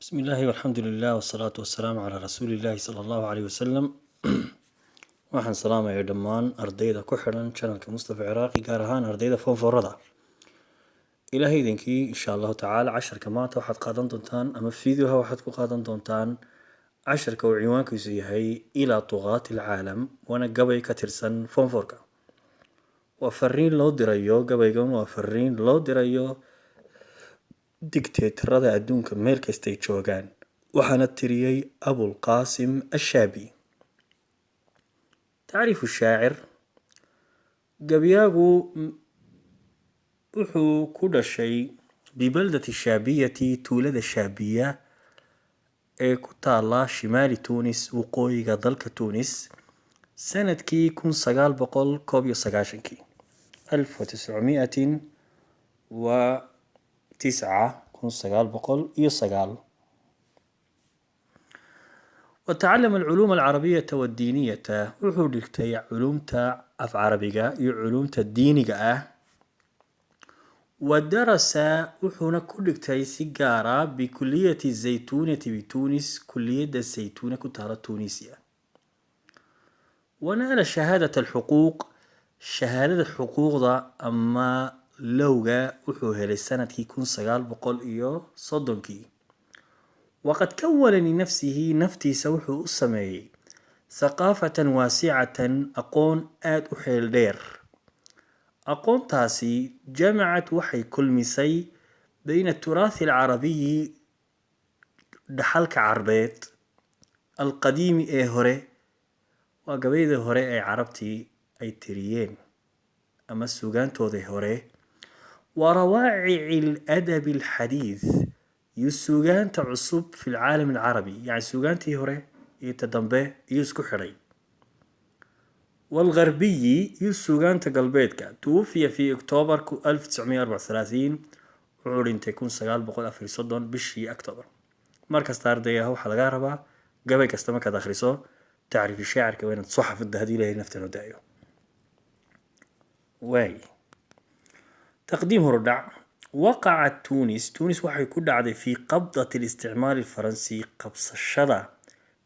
بسم الله والحمد لله والصلاة والسلام على رسول الله صلى الله عليه وسلم. Waxaan salaamayaa dhammaan ardayda ku xidhan channelka Mustafa Ciraaqi, gaar ahaan ardayda form fourada. Ilaahay idinkii, insha Allahu tacaala, casharka maanta waxaad qaadan doontaan ama videoha waxaad ku qaadan doontaan casharka uu ciwaankiisu yahay "إلى طغاة العالم", waana gabay ka tirsan form fourka. Waa fariin loo dirayo gabaygan, waa fariin loo dirayo digteetarada adduunka meel kastay joogaan, waxaana tiriyey Abulqaasim Ashaabi. تعريف الشاعر: gabyaagu wuxuu ku dhashay ببلدة الشابية, tuulada Shaabiya ee ku taala شمال تونس, waqooyiga dalka Tunis, sanadkii 1991-kii, 1909, 1909. وتعلم العلوم العربية والدينية, wuxuu dhigtay culumta af carabiga iyo culumta diiniga ah. ودرس, wuxuuna ku dhigtay si gaara, بكلية الزيتونة بتونس, kuliyadda Saytuune ku taala Tunisia. ونال شهادة الحقوق, shahaadada xuquuqda ama lawga wuxuu helay sanadkii 1930-kii. وقد كون لنفسه, naftiisa wuxuu u sameeyey, ثقافة واسعة, aqoon aada u xeel dheer. Aqoontaasi جمعت, waxay kulmisay, بين التراث العربي, dhaxalka carbeed, القديم, ee hore, waa gabaydii hore ee carabtii ay tiriyeen ama sugaantoodii hore, وروائع الأدب الحديث, iyo suugaanta cusub, في العالم العربي, yani suugaantii hore iyo ta dambe iyo isku xidhay, والغربي, iyo suugaanta galbeedka. توفي في أكتوبر 1934, wuxuu dhintay 1934 bishii October. Markasta ardayga waxaa lagaa rabaa gabay kasta markaad akhriso tacriifi shaacirka waa inaad soo xafidda, haddii Ilahay nafta noo daayo. Waay, تقديم, horudhac. وقعت تونس, Tunis waxay ku dhacday, في قبضة الاستعمار الفرنسي, qabsashada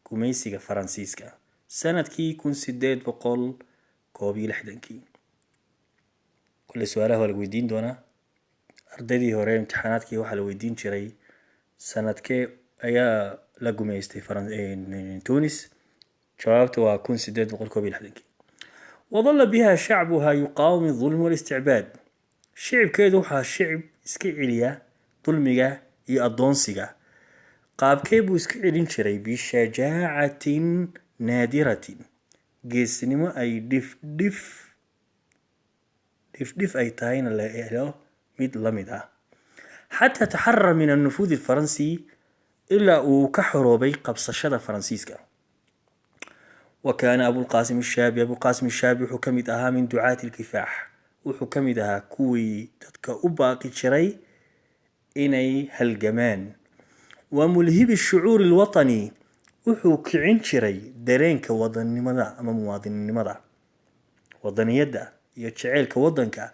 gumaysiga Faransiiska, sanadkii 1861-kii. Kulle su-aalaha waa lagu weydiin doonaa. Ardaydii hore imtixaanaadkii waxaa la weydiin jiray sanadkee ayaa la gumaystay Tunis. Jawaabta waa 1861-kii. وظل بها شعبها يقاوم الظلم والاستعباد, shicibkeedu waxaa shicib iska celiya dulmiga iyo addoonsiga. Qaabkee buu iska celin jiray? بشجاعة نادرة, geesnimo ay dhif dhif dhifdhif ay tahayna la helo mid la mid ah, حتى تحرر من النفوذ الفرنسي, ilaa uu ka xoroobay qabsashada Faransiiska. وكان أبو القاسم الشابي, Abuqaasim Ashaabi wuxuu ka mid ahaa من دعاة الكفاح, wuxuu ka mid ahaa kuwii dadka u baaqi jiray inay halgamaan, وملهب الشعور الوطني, wuxuu kicin jiray dareenka wadannimada ama muwaadinnimada. Wadaniyadda iyo jaceylka waddanka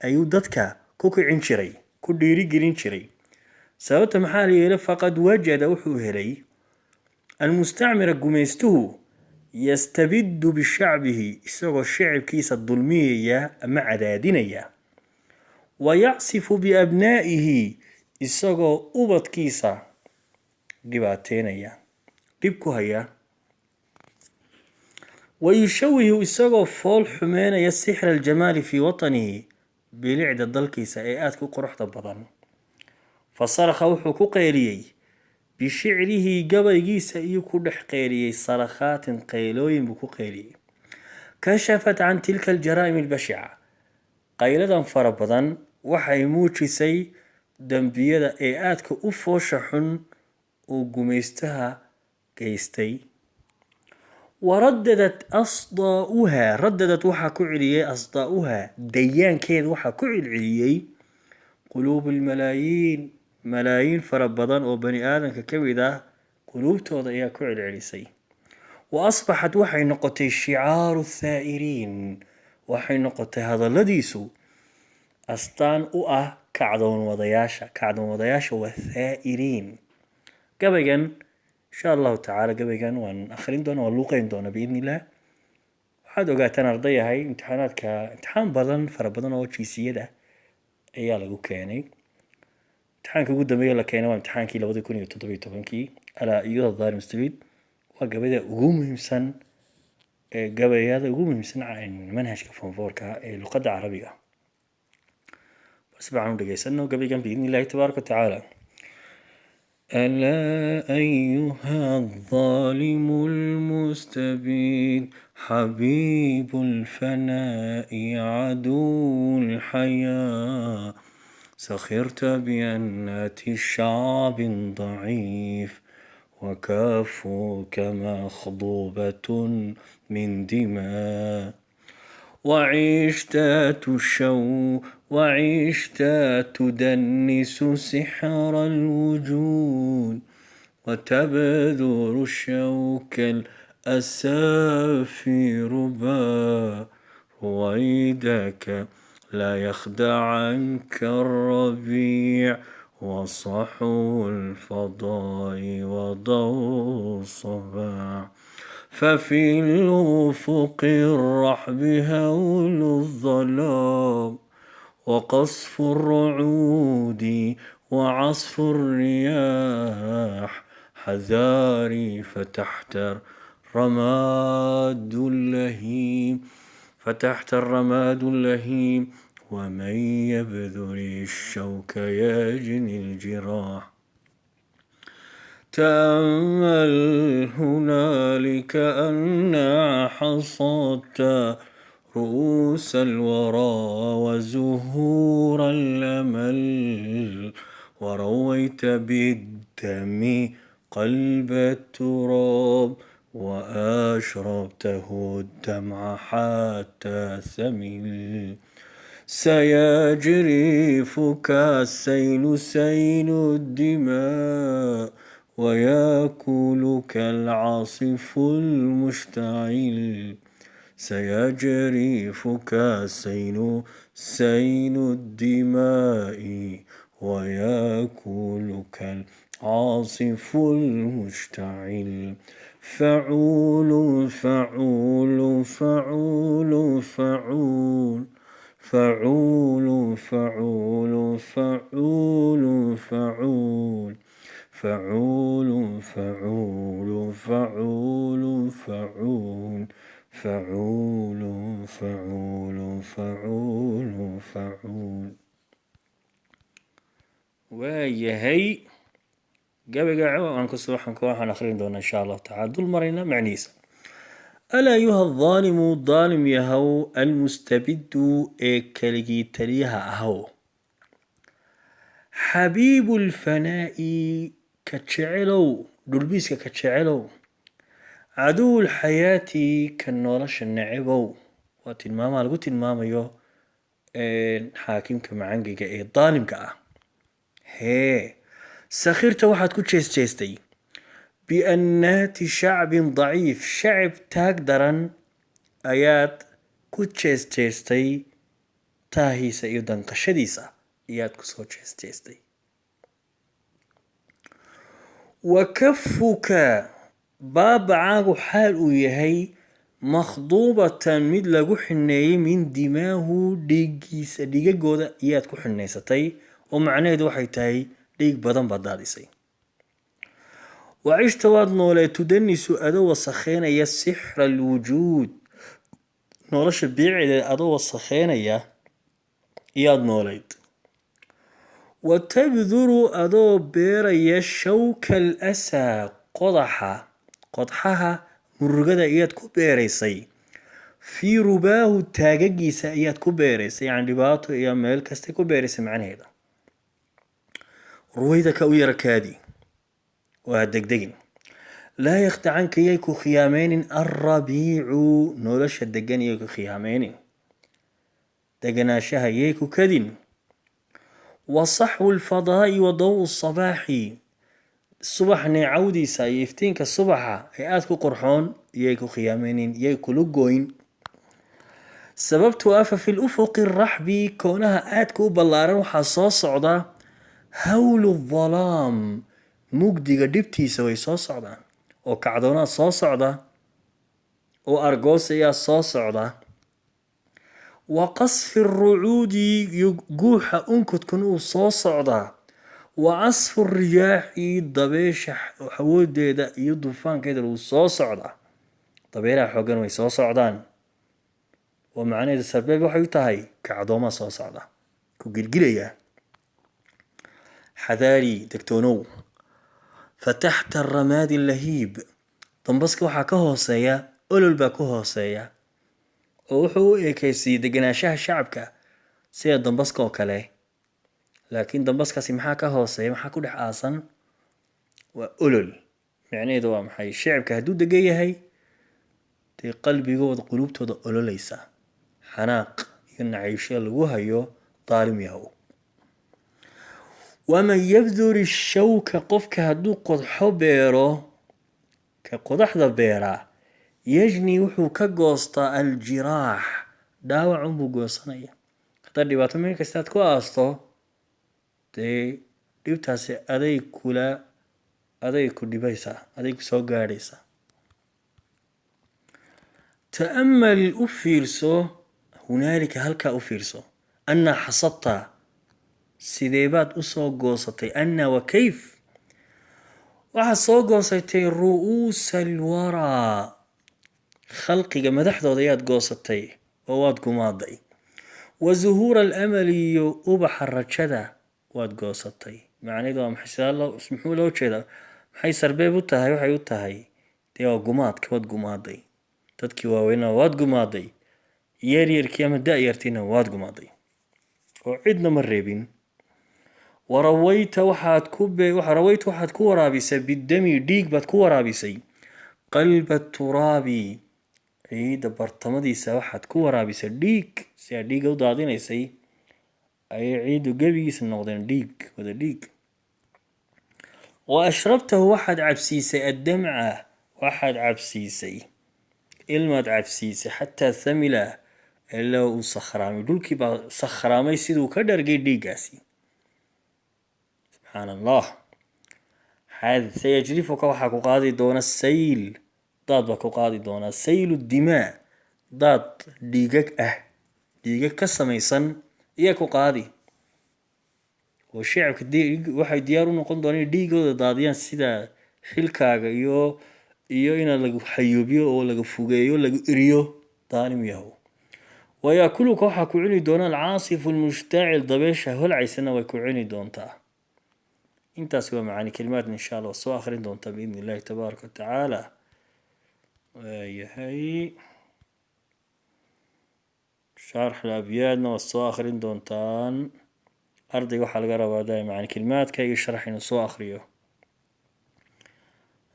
ayuu dadka ku kicin jiray, ku dhiirigelin jiray. Sababta maxaa la yeelay? فقد وجد, wuxuu helay, المستعمر, gumaystuhu, يستبد بشعبه, isagoo shicibkiisa dulmiyaya ama cadaadinaya, ويعصف بأبنائه, isagoo ubadkiisa dhibaateynaya, dhib ku haya, ويشوه, isagoo fool xumeynaya, سحر الجمال في وطنه, bilicda dalkiisa ee aadka u quruxda badan. فصرخ, wuxuu ku qeyliyey, بشعره, gabaygiisa iyuu ku dhex qeyliyey, صرخات, qaylooyin buu ku qeyliyey, كشفت عن تلك الجرائم البشعة. Qayladan fara badan waxay muujisay dembiyada ee aadka u foosha xun uu gumaystaha geystay. ورددت أصداؤها, رددت, waxaa ku celiyey, أصداؤها, dayaankeeda waxaa ku celceliyey, قلوب الملايين, malaayiin fara badan oo bani aadamka ka mid ah quluubtooda ayaa ku celcelisay. وأصبحت, waxay noqotay, شعار الثائرين, waxay noqotay hadalladiisu astaan u ah kacdoon wadayaasha. Kacdoon wadayaasha waa ثائرين. Gabaygan, insha Allahu tacaala, gabaygan waan akhrin doonaa, waan luuqeyn doonaa biidni Illah. Waxaad ogaataan, ardayahay, imtixaanaadka imtixaan badan, fara badan oo jiisiyada ayaa lagu keenay. Imtixaanka ugu dambeeya la keenay waa imtixaankii 2017-kii. Alaa ayuha dhaalim mustabid waa gabayda ugu muhiimsan ee gabayada ugu muhiimsan manhajka form fourka ee luqadda Carabiga. Balse waxaan u dhegeysano gabaygan biidni Illahi tabaaraka watacaala. ألا أيها الظالم المستبد، حبيب الفناء، عدو الحياة، سخرت بأنات الشعب ضعيف، وكفك مخضوبة من دماء، وعشت تدنس سحر الوجود، وتبذر الشوك الأسى في ربا. رويدك، لا يخدعنك الربيع وصحو الفضاء وضوء الصباح، ففي الأفق الرحب هول الظلام وقصف الرعود وعصف الرياح. حذاري، فتحت الرماد اللهيم، ومن يبذر الشوك يجني الجراح. تأمل هنالك أنا حصدت رؤوس الورى وزهور الأمل، ورويت بالدم قلب التراب، وأشربته الدمع حتى ثمل. سيجرفك السيل، سيل الدماء، ويأكلك العاصف المشتعل. سيجرفك السيل، سيل الدماء، ويأكلك العاصف المشتعل. فعول فعول فعول فعول فعول فعول فعول فعول فعول فعول فعول فعول فعول فعول فعول فعول. Waayahay, gabayga aan kusoo waxaan akhrin doonaa, insha Allahu tacala, dul marayna macnihiisa. Alaa ayuha adhaalimu, daalim yahow, almustabidu, ee keligii taliyaha ahow, xabiibu lfanaa'i, ka jecelow dhulbiiska, ka jecelow, caduw lxayaati, ka nolosha necebow. Waa tilmaamaha lagu tilmaamayo xaakimka macangiga ee daalimka ah. Hee, sakhirta, waxaad ku jees-jeestay, biannaati shacbin daciif, shacib taag daran ayaad ku jees-jeestay, taahiisa iyo danqashadiisa ayaad kusoo jees-jeestay. Wa kafuka, baabacaagu xaal uu yahay, makhduubatan, mid lagu xineeyey, min dimaahu, dhiiggiisa, dhiigagooda ayaad ku xinaysatay, oo macnaheedu waxay tahay dhiig badan baad daadisay. Wacishta, waad noolee, tudanisu, adoo wasakheynaya, sixra alwujuud, nolosha biicideed adoo wasakheynaya iyaad noolayd, wa tabduru, adoo beeraya, shawka al asaa, qodaxa, qodxaha murugada iyaad ku beeraysay, fii rubaahu, taagagiisa ayaad ku beeraysay, yani dhibaato iyo meel kastay ku beeraysay. Macnaheeda, ruwaydaka, u yara kaadi, waa degdegin. Laa yakhdacanka, yay ku khiyaameynin, alrabiicu, nolosha degan yay ku khiyaameynin, deganaanshaha yay ku kadin, wa saxwu lfadaa'i wa daw sabaaxi, subax neecawdiisa iyo iftiinka subaxa ee aada ku qurxoon yay ku khiyaameynin, yay kula goyn. Sababtu afa fi lufuqi raxbi, koonaha aadka u ballaaran waxaa soo socda hawlu dhalaam. Mugdiga dhibtiisa way soo socdaan, oo kacdoonaa soo socda, oo argoosayaa soo socda. Wa qasfi rucuudi, iyo guuxa unkudkan uu soo socdaa. Wa casfu riyaaxi, dabeesha awoodeeda iyo duufaankeeda uu soo socdaa. Dabeelaha xooggan way soo socdaan, oo macnaheedu sarbeeb waxay u tahay kacdoomaa soo socda ku gilgilaya. Xadaari, degtoonow. Fataxta aramaadi lahiib, dambaska waxaa ka hooseeya olol baa ka hooseeya, oo wuxuu u eekeysiiyey deganaanshaha shacabka sida dambaska oo kale. Laakiin dambaskaasi maxaa ka hooseeya? Maxaa ku dhex aasan? Waa olol. Micnaheedu waa maxay? Shacabka hadduu degan yahay, dee qalbigooda, quluubtooda ololeysa xanaaq iyo nacaybsho lagu hayo daalim yahow. Waman yabdur ishawka, qofka hadduu qodxo beero, ka qodaxda beeraa, yajni wuxuu ka goostaa aljiraax, dhaawac unbuu goosanaya. Haddaad dhibaato meel kastaad ku aasto, dee dhibtaasi aday kula aday ku dhibaysaa, aday ku soo gaadhaysaa. Ta'amal, u fiirso, hunaalika, halkaa u fiirso. Annaa xasabta, sideebaad usoo goosatay? Annaa wa kayf, waxaad soo goosatay ru'uusa alwaraa, khalqiga madaxdooda ayaad goosatay oo waad gumaaday. Wa zuhuura alamali, iyo ubaxa rajada waad goosatay. Macnaheedu waa maxay? Sidaa loo, muxuu loo jeedaa? Maxay sarbeeb u tahay? Waxay u tahay dee waa gumaadka, waad gumaaday dadkii waaweynaa, waad gumaaday yaryarkii ama da-yartiina, waad gumaaday oo cidna ma reebin. Warawayta, waxaad ku rawayta, waxaad ku waraabisay, bidami, dhiig baad ku waraabisay, qalba turaabi, ciidda bartamadiisa waxaad ku waraabisay dhiig. Si aad dhiigga u daadinaysay ayay ciiddu gebigiisa noqdeen dhiig, wada dhiig. Wa ashrabtahu, waxaad cabsiisay, addamca waxaad cabsiisay, ilmaad cabsiisay, xataa thamila, ilaa uu sakhraamay. Dhulkii baa sakhraamay siduu ka dhargay dhiiggaasi. Subxaan Allah. Sayajrifuka, waxaa ku qaadi doona, sayl, daad baa ku qaadi doonaa, saylu dimaa, daad dhiigag ah, dhiigag ka samaysan ayaa ku qaadi. Oo shacabka waxay diyaar u noqon doonaan inay dhiigooda daadiyaan sida xilkaaga iyo inaad lagu xayuubiyo oo laga fugeeyo, lagu eriyo, daalim yahow. Wayaakuluka, waxaa ku cuni doona, alcaasifu almushtacil, dabeesha holcaysana way ku cuni doontaa. Intaas waa macaani kelimaad, insha Allah soo akhrin doontaa biidni illahi tabaaraka wa tacaala. Waayahay, sharx abyaadna waad soo akhrin doontaan. Ardayga waxaa laga rabaa daa macaani kelimaadka iyo sharax inuu soo akhriyo.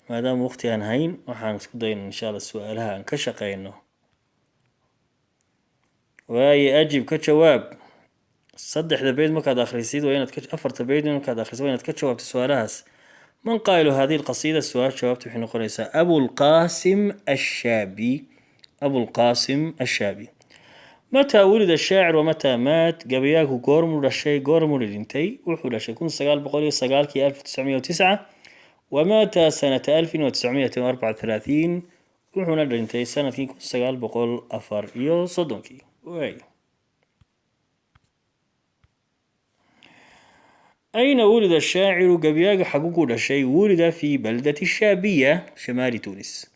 Maadaama waqti aan hayn, waxaan isku dayna insha Allah su-aalaha aan ka shaqeyno. Waaye, ajib, ka jawaab saddexda beyd markaad akhrisid, waa inaad afarta beyd markaad akhrisid, waa inaad ka jawaabto su-aalahaas. Man qaa'ilu hadihi alqasiida? Su-aal jawaabta waxay noqonaysaa Abulqaasim Ashaabi, Abulqaasim Ashaabi. Mataa wulida shaacir wamataa maat? Gabayaagu goormuu dhashay, goormuu dhintay? Wuxuu dhashay 1909-kii, 1909, wamaata sanata 1934, wuxuuna dhintay sanadkii 1934-kii. Waay, ayna wulida shaaciru? Gabyaaga xagu ku dhashay? Wulida fi baldati shaabiya, shamaali Tunis.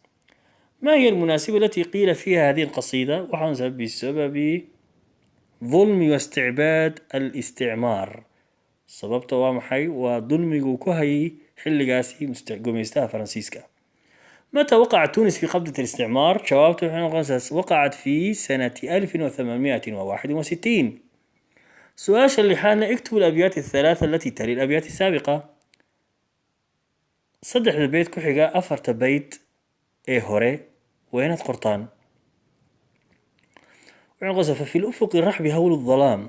ما هي المناسبة التي قيل فيها هذه القصيدة؟ waxaan بسبب ظلم واستعباد الاستعمار. Sababta waa maxay? Waa dulmiguu ku hayay xilligaasi gumaystaha Faransiiska. متى وقعت تونس في قبضة الاستعمار؟ Jawaabta waxay noqonaysaa وقعت في سنة 1861. Su-aasha lixaadna, اكتب الأبيات الثلاثة التي تلي الأبيات السابقة. Saddexda beyt ku xiga afarta beyt ee hore waa inaad qortaan. Waxay noqonaysaa: ففي الأفق الرحب هول الظلام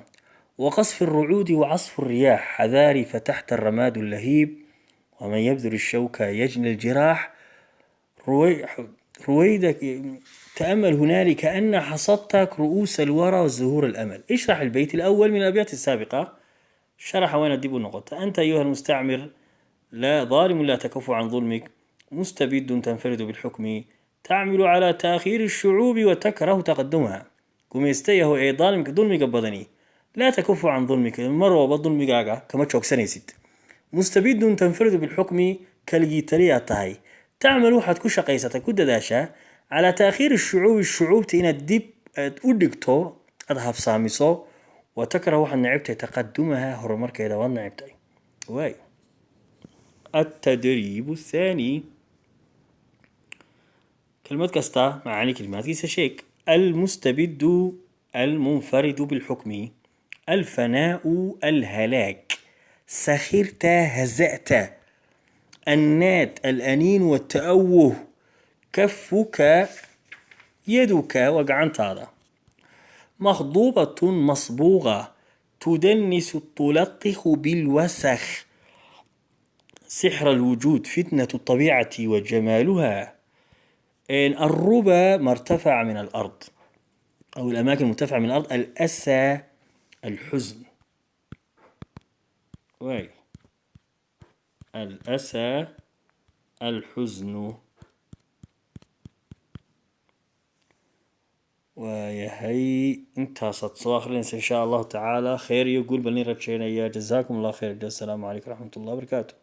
وقصف الرعود وعصف الرياح، حذاري فتحت الرماد اللهيب، ومن يبذر الشوك يجني الجراح. رويدك، تأمل هنالك أن حصدت رؤوس الورى وزهور الأمل. اشرح البيت الأول من الأبيات السابقة. شرح وين dib u noqota. أنت أيها المستعمر لا ظالم لا تكف عن ظلمك، مستبد تنفرد بالحكم، تعمل على تأخير الشعوب وتكره تقدمها. Gumaystayahu ee daalimka dulmiga badani، لا تكف عن ظلمك، mar walba dulmigaaga kama joogsanaysid. مستبد تنفرد بالحكم، keligii taliyaa tahay. تعمل، waxaad ku shaqaysata, ku dadaashaa، على تأخير الشعوب، shucuubta inaad dib aad u dhigto, aad habsaamiso. وتكره، waxaad necebtahay، تقدمها، horumarkeeda waad necebtahay. Waay, التدريب الثاني: kelmad kasta macaani kelimaadkiisa sheeg. المستبد، المنفرد بالحكم. الفناء، الهلاك. سخرت، هزأت. النات، الأنين والتأوه. كفك، يدك، waa gacantaada. مخضوبة، مصبوغة. تدنس، تلطخ بالوسخ. سحر الوجود، فتنة الطبيعة وجمالها. الربا، ما ارتفع من الأرض أو الأماكن المرتفعة من الأرض. الأسى، الحزن. Waay, الأسى، الحزن. Waayahay, intaasaad soo akhrinaysa, insha Allahu tacaala. Khayr iyo guul baan idin rajeynaya. جزاكم الله خير. السلaamu calaykum waraxmat ullah barakaatu.